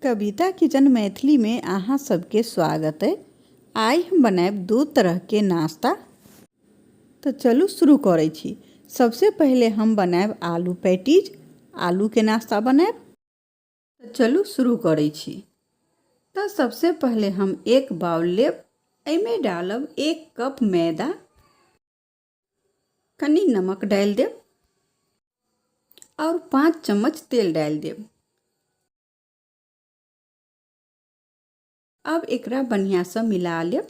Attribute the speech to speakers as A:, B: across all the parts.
A: कविता kitchen Maithili में अहाँ सबके स्वागत है। आइ हम बनायब दू तरह के नाश्ता। तो चलू शुरू करै छी। सबसे पहले हम बनायब आलू पैटीज, आलू के नाश्ता बनायब। तो चलू शुरू करै छी। तो सबसे पहले हम एक बाउल लेब, एहिमे डालब 1 कप मैदा, कनी नमक डालि देब और 5 चम्मच तेल डालि देब। अब एकरा बढ़िया से मिला लेब।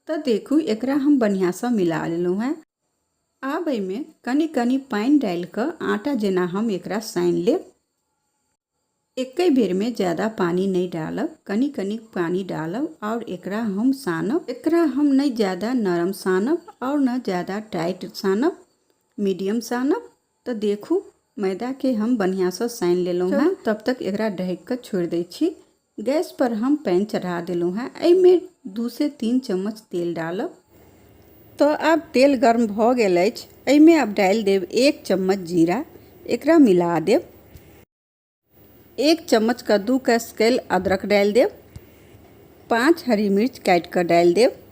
A: तो देखू एकरा हम बढ़िया से मिला लेलहुँ हैं। आब एहिमे कनी कनी पानि डालि कऽ आटा जेना हम एकरा सानि लेब। एके बेरमे ज़्यादा पानी नहीं डालब, कनी कनी पानी डालब और एकरा हम सानब। एकरा हम नहीं ज़्यादा नरम सानब और न ज़्यादा टाइट सानब, मीडियम सानब। तो देखू मैदा के हम बढ़िया से सानि लेलहुँ हैं। तब तक एकरा ढकि कऽ छोड़ि दै छी। गैस पर हम पैन चढ़ा देलहुँ हैं। एहिमे 2 से 3 चम्मच तेल डालब। तो आब तेल गर्म भऽ गेल अछि। एहिमे आब डालि देब 1 चम्मच जीरा, एकरा मिला देब। 1 चम्मच कद्दूकस कयल अदरक डालि देब। 5 हरी मिर्च काटि कऽ डालि देब।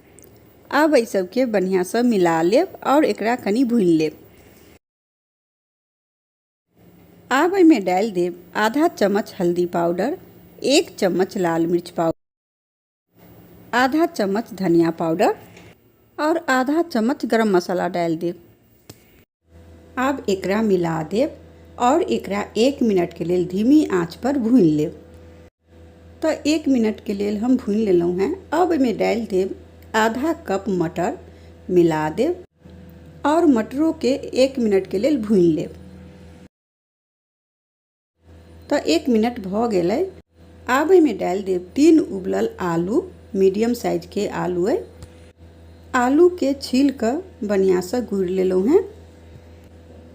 A: आब एहि सबके बढ़िआँसँ मिला लेब आओर एकरा कनि भूनि लेब। आब एहिमे डालि देब आधा चम्मच हल्दी पाउडर, 1 चम्मच लाल मिर्च पाउडर, आधा चम्मच धनिया पाउडर और आधा चम्मच गरम मसाला डालि देब। आब एकरा मिला देब और एकरा 1 मिनट के लेल धीमी आंच पर भूनि लेब। तो 1 मिनट के लेल हम भूनि लेलहुँ हैं। अब एहिमे डालि देब आधा कप मटर, मिला देब और मटरों के 1 मिनट के लेल भूनि लेब। तो 1 मिनट भऽ गेलै। आब एहिमे डालि देब 3 उबलल आलू, मीडियम साइज के आलू अइ। आलू के छील कऽ बढ़िआँसँ गुड़ि लेलहुँ हेँ।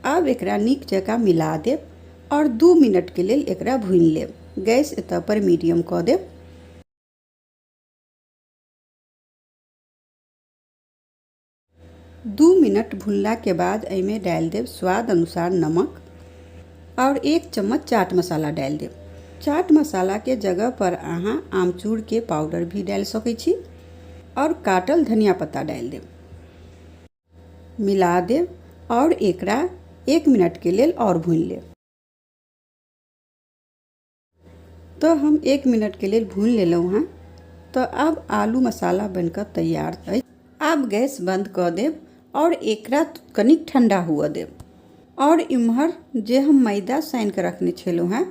A: आब एकरा नीक जकाँ मिला देब और 2 मिनट के लेल एकरा भूनि लेब। गैस एतऽ पर मीडियम कऽ देब। 2 मिनट भुनला के बाद एहिमे डालि देब स्वाद अनुसार नमक और 1 चम्मच चाट मसाला डालि देब। चाट मसाला के जगह पर अहाँ आमचूर के पाउडर भी डालि सकै छी और काटल धनिया पत्ता डालि देब। मिला देब और एकरा 1 मिनट के लेल और भूनि लेब। तो हम 1 मिनट के लेल भूनि लेलहुँ हेँ। तो आब आलू मसाला बनकऽ तैयार अछि। आब गैस बंद कऽ देब और एकरा कनिक ठंडा हुअ देब। और इम्हर जे हम मैदा सानि कऽ रखने छलहुँ हेँ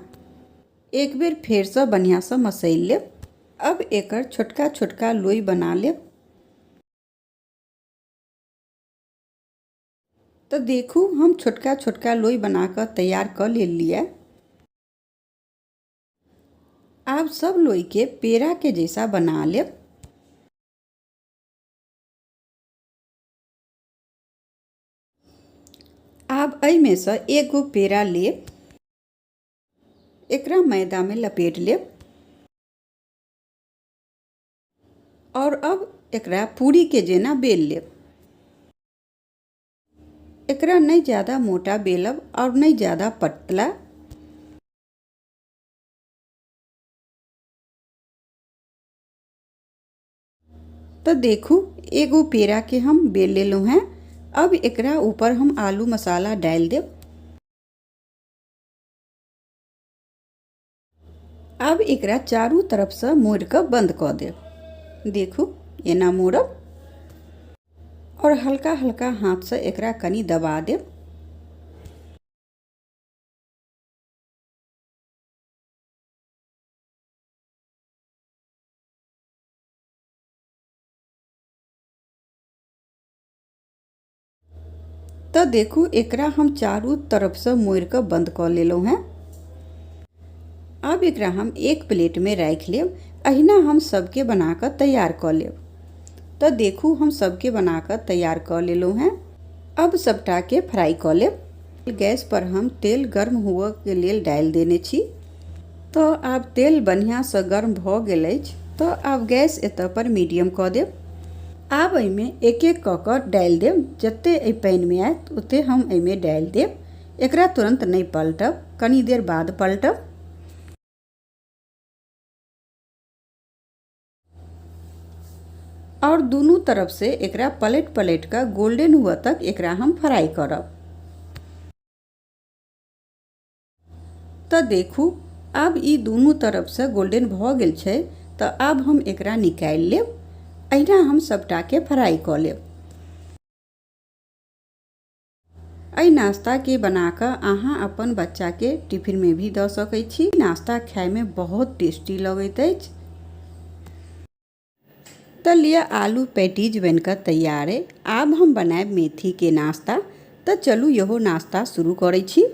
A: एक बेर फेरसँ बढ़िआँसँ मसैल लेब। अब एकर छोटका छोटका लोई बना लेब। तो देखू हम छोटका छोटका लोई बना कऽ तैयार कऽ लेलियै। आब सब लोई के पेड़ा के जैसा बना लेब। आब एहिमे सँ एगो पेड़ा लेब, एकरा मैदा में लपेट लेब और अब एकरा पूरी के जेना बेल लेब। एकरा नहीं ज़्यादा मोटा बेलब और नहीं ज़्यादा पतला। तो देखू एगो पेड़ा के हम बेल लेलहुँ हैं। अब एकरा ऊपर हम आलू मसाला डालि देब। आब एकरा चारू तरफ से मोड़ कऽ बंद कऽ देब। देखू एना मोड़ब और हल्का हल्का हाथ से एकरा कनी दबा देब। तो देखू एकरा हम चारू तरफ से मोड़ कऽ बंद कऽ लेलहुँ हेँ। आब एकरा हम एक प्लेट में राखि लेब। अहिना हम सबके बना कऽ तैयार कऽ लेब। तो देखू हम सबके बना कऽ तैयार कऽ लेलहुँ हेँ। अब सबटा के फ्राई कऽ लेब। गैस पर हम तेल गर्म हुअ के लेल डालि देने छी। तो आब तेल बढ़िआँसँ गर्म भऽ गेल अछि। तो आब गैस एतऽ पर मीडियम कऽ देब। आब एहिमे एक एक कऽ कऽ डालि देब। जते एहि पैनमे आयत ओते हम एहिमे डालि देब। एकरा तुरंत नहि पलटब, कनी देर बाद पलटब। और दुनू तरफ से एकरा पलटि पलटि कऽ गोल्डन हुअ तक एकरा हम फ्राई करब। तऽ देखू आब ई दुनू तरफसँ गोल्डन भऽ गेल छै। तऽ आब हम एकरा निकालि लेब। एहिना हम सभटाके फ्राई कऽ लेब। एहि नाश्ताके बना कऽ अहाँ अपन बच्चाके टिफिनमे भी दऽ सकै छी। नाश्ता खायमे बहुत टेस्टी लगैत अछि। तऽ लिअ, आलू पैटीज बनि कऽ तैयार अइ। आब हम बनायब मेथीके नाश्ता। तऽ चलू, इहो नाश्ता शुरू करै छी।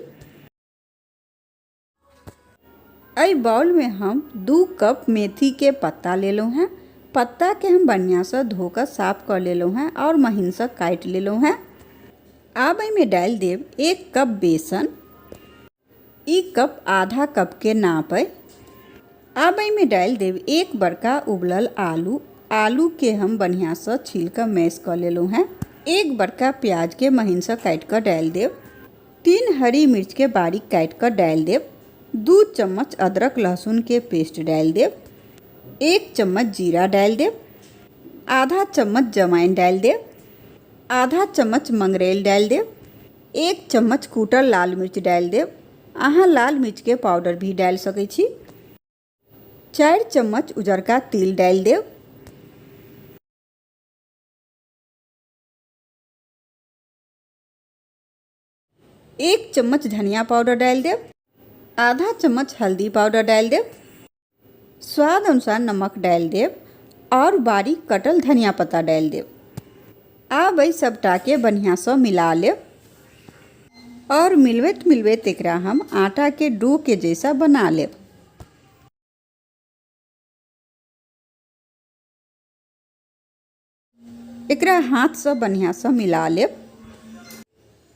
A: एहि बाउलमे हम 2 कप मेथीके पत्ता लेलहुँ हेँ। पत्ताके हम बढ़िआँसँ धो कऽ साफ कऽ लेलहुँ हेँ आओर महीनसँ काटि लेलहुँ हेँ। आब एहिमे डालि देब 1 कप बेसन। ई कप आधा कपके नाप अइ। आब एहिमे डालि देब 1 बड़का उबलल आलू। आलूके हम बढ़िआँसँ छील कऽ मैश कऽ लेलहुँ हेँ। 1 बड़का प्याजके महीनसँ काटि कऽ डालि देब। 3 हरी मिर्चके बारीक काटि कऽ डालि देब। 2 चम्मच अदरक लहसुनके पेस्ट डालि देब। 1 चम्मच जीरा डालि देब। आधा चम्मच जमाइन डालि देब। आधा चम्मच मंगरैल डालि देब। 1 चम्मच कूटल लाल मिर्च डालि देब। अहाँ लाल मिर्चके पाउडर भी डालि सकै छी। 4 चम्मच उजरका तिल डालि देब। 1 चम्मच धनिया पाउडर डालि देब। आधा चम्मच हल्दी पाउडर डालि देब। स्वाद अनुसार नमक डालि देब आओर बारीक कटल धनिया पत्ता डालि देब। आब एहि सभटाके बढ़िआँसँ मिला लेब आओर मिलबैत मिलबैत एकरा हम आटाके डोके जैसा बना लेब। एकरा हाथसँ बढ़िआँसँ मिला लेब।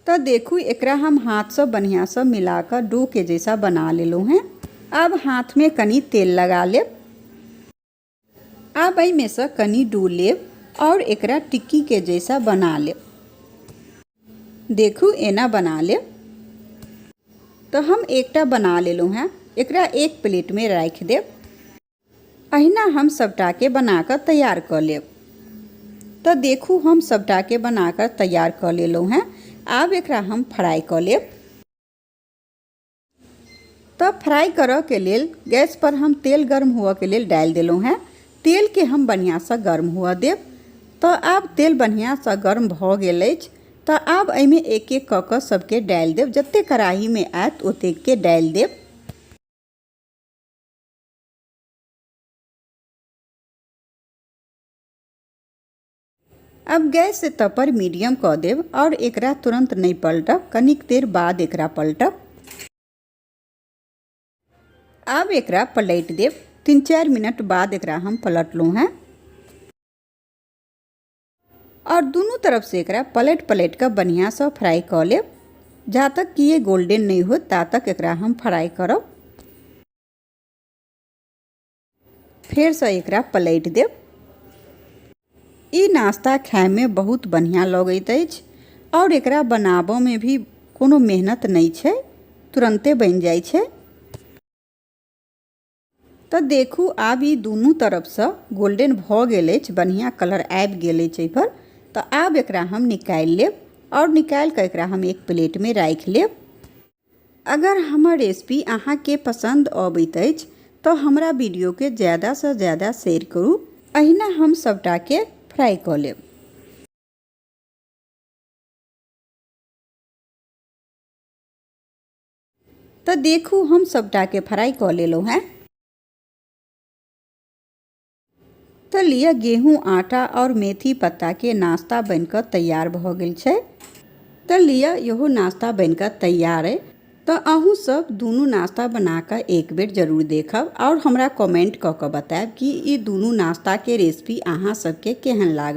A: तऽ देखू, एकरा हम हाथसँ बढ़िआँसँ मिला कऽ डोके जैसा बना लेलहुँ हेँ। आब हाथमे कनि तेल लगा लेब। आब एहिमेसँ कनि डो लेब आओर एकरा टिक्कीके जैसा बना लेब। देखू, एना बना लेब। तऽ हम एकटा बना लेलहुँ हेँ। एकरा एक प्लेटमे राखि देब। अहिना हम सभटाके बना कऽ तैयार कऽ लेब। तऽ देखू, हम सभटाके बना कऽ तैयार कऽ लेलहुँ हेँ। आब एकरा हम फ्राई कऽ लेब। तऽ फ्राई करऽके लेल गैस पर हम तेल गर्म हुअके लेल डालि देलहुँ हेँ। तेलके हम बढ़िआँसँ गर्म हुअ देब। तऽ आब तेल बढ़िआँसँ गर्म भऽ गेल अछि। तऽ आब एहिमे एक एक कऽ कऽ सभके डालि देब। जतेक कड़ाहीमे आयत, ओतेकके डालि देब। अब गैस पर मीडियम कऽ देब आओर एकरा तुरंत नहि पलटब, कनिक देर बाद एकरा पलटब। आब एकरा पलटि देब। 3-4 मिनट बाद एकरा हम पलटलहुँ हेँ आओर दुनू तरफ से एकरा पलटि पलटि कऽ बढ़िआँसँ फ्राई कऽ लेब। जा तक कि ये गोल्डन नहि होत, ता तक एकरा हम फ्राई करब। फेरसँ एकरा पलटि देब। ई नाश्ता खायमे बहुत बढ़िआँ लगैत अछि आओर एकरा बनाबऽमे भी कोनो मेहनत नहि छै, तुरन्ते बनि जाइ छै। तऽ देखू, आब ई दुनू तरफसँ गोल्डन भऽ गेल अछि, बढ़िआँ कलर आबि गेल अछि एहिपर। तऽ आब एकरा हम निकालि लेब आओर निकालि कऽ एकरा हम एक प्लेटमे राखि लेब। अगर हमर रेसिपी अहाँके पसन्द अबैत अछि, तऽ हमरा वीडियोके ज्यादासँ ज्यादा शेयर करू। अहिना हम सभटाके फ्राई कऽ लेब। तऽ देखू, हम सभटाके फ्राई कऽ लेलहुँ हेँ। तऽ लिअ, गेहूँ आटा आओर मेथी पत्ताके नाश्ता बनि कऽ तैयार भऽ गेल छै। तऽ लिअ, इहो नाश्ता बनि कऽ तैयार अइ। तऽ अहूँ सब दुनू नाश्ता बना कऽ एक बेर जरूर देखब आओर हमरा कमेंट कऽ कऽ बतायब कि ई दुनू नाश्ताके रेसिपी अहाँ सबके केहन लागल।